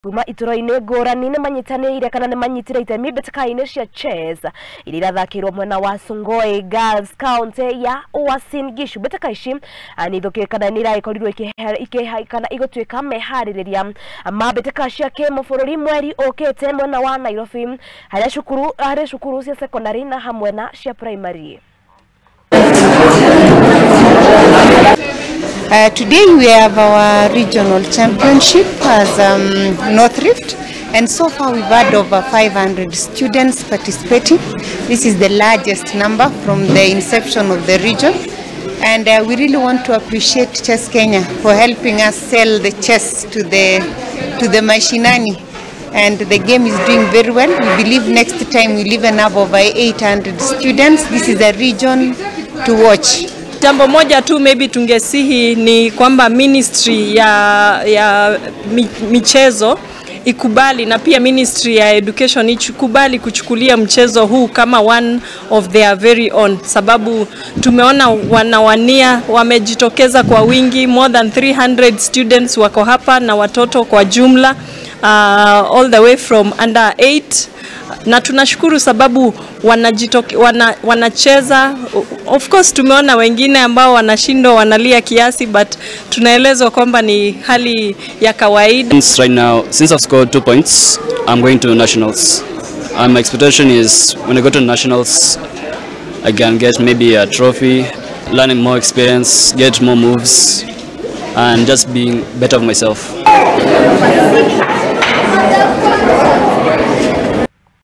Kuma ituro-inĩ ngũrani nĩ manyitanĩire kana nĩ manyitire itemi mbĩtĩka-inĩ cia chess iria irathakĩirwo mwena wa Sungoi Girls county ya Uasin Gishu. Mbĩtĩka ici nĩ ithũkĩte kana nĩ iragĩkorirwo kana igũtuĩka meharĩrĩria ma mbĩtĩka cia kĩmabũrũri mweri ũkĩte mwena wa Nairobi harĩa cukuru cia secondary na hamwe na cia primary. Today we have our regional championship as North Rift, and so far we've had over 500 students participating. This is the largest number from the inception of the region, and we really want to appreciate Chess Kenya for helping us sell the chess to the mashinani, and the game is doing very well. We believe next time we'll even have over 800 students. This is a region to watch. Jambo moja tu maybe tungesihi ni kwamba ministry ya michezo ikubali na pia ministry ya education ikubali kuchukulia mchezo huu kama one of their very own, sababu tumeona wanawania wamejitokeza kwa wingi, more than 300 students wako hapa na watoto kwa jumla, all the way from under 8, na tunashukuru sababu wanacheza. Of course tumeona wengine ambao wanashindwa wanalia kiasi, but tunaelezwa kwamba ni hali ya kawaida. Right now, since I've scored 2 points, I'm going to nationals. And my expectation is when I go to nationals, I can get maybe a trophy, learning more experience, get more moves, and just being better of myself.